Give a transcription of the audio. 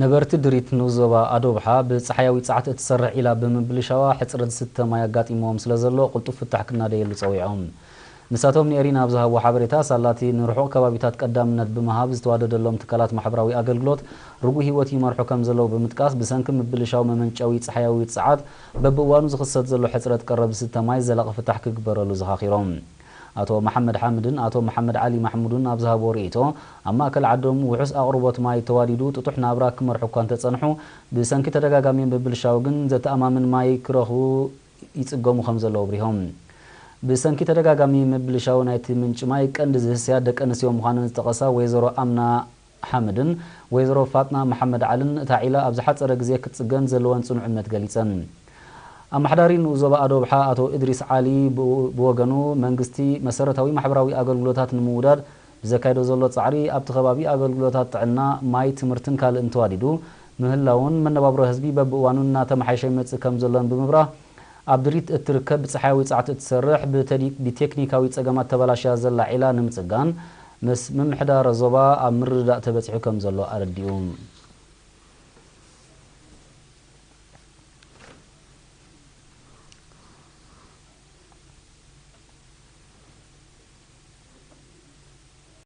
ነበርቲ ድሪት ንኡስ ዞባ ኣዶብሓ ብጸሓያዊ ጸዓት እትሰርሕ ዒላ ብምብልሻዋ ሕጽረት ዝስተ ማይ ኣጋጢምዎም ስለ ዘሎ ቅልጡፍ ፍታሕ ክናደየሉ ጸዊዖም። ንሳቶም ንኤሪና ኣብ ዝሃብዎ ሓበሬታ፣ ሳላቲ ንርሑቕ ከባቢታት ቀዳምነት ብምሃብ ዝተዋደደሎም ትካላት ማሕበራዊ ኣገልግሎት ርጉእ ህይወት ይመርሑ ከም ዘለዉ ብምጥቃስ፣ ብሰንኪ ምብልሻው መመንጨዊ ጸሓያዊ ጸዓት በብእዋኑ ዝኽሰት ዘሎ ሕጽረት ቀረብ ዝስተ ማይ ዘላቒ ፍታሕ ክግበረሉ ዘኻኺሮም። ኣቶ መሓመድ ሓምድን ኣቶ መሓመድ ዓሊ ማሕሙድን ኣብ ዝሃብዎ ርእይቶ፣ ኣብ ማእከል ዓዶም ውሑስ ኣቕርቦት ማይ ተዋዲዱ ጥጡሕ ናብራ ክመርሑ እኳ እንተጸንሑ፣ ብሰንኪ ተደጋጋሚ ምብልሻው ግን ዘተኣማምን ማይ ክረኽቡ ይጽገሙ ከም ዘለዉ ኣብሪሆም። ብሰንኪ ተደጋጋሚ ምብልሻው ናይቲ ምንጪ ማይ ቀንዲ ዝህስያ ደቂ ኣንስትዮ ምዃነን ዝጠቐሳ ወይዘሮ ኣምና ሓምድን ወይዘሮ ፋጥና መሓመድ ዓልን፣ እታ ዒላ ኣብ ዝሓጸረ ግዜ ክትጽገን ዘለወን ጽኑዕ እምነት ገሊጸን። ኣመሓዳሪ ንኡስ ዞባ ኣዶብሓ ኣቶ እድሪስ ዓሊ ብ-፣ ብወገኑ፣ መንግስቲ መሰረታዊ ማሕበራዊ ኣገልግሎታት ንምውዳድ ብዘካየዶ ዘሎ ጻዕሪ፣ ኣብቲ ከባቢ ኣገልግሎታት ጥዕና፣ ማይ፣ ትምህርትን ካልእን ተዋዲዱ ምህላውን መነባብሮ ህዝቢ በብእዋኑ እናተመሓየሸ ይመጽእ ከም ዘሎን ብምብራህ፣ ኣብ ድሪት እትርከብ ብጸሓያዊ ጸዓት እትሰርሕ ብተዲ-፣ ብቴክኒካዊ ጸገማት ተበላሽያ ዘላ ዒላ ንምጽጋን ምስ ምምሕዳር ዞባ ኣብ ምርድዳእ ተበጺሑ ከም ዘሎ ኣረዲኡ።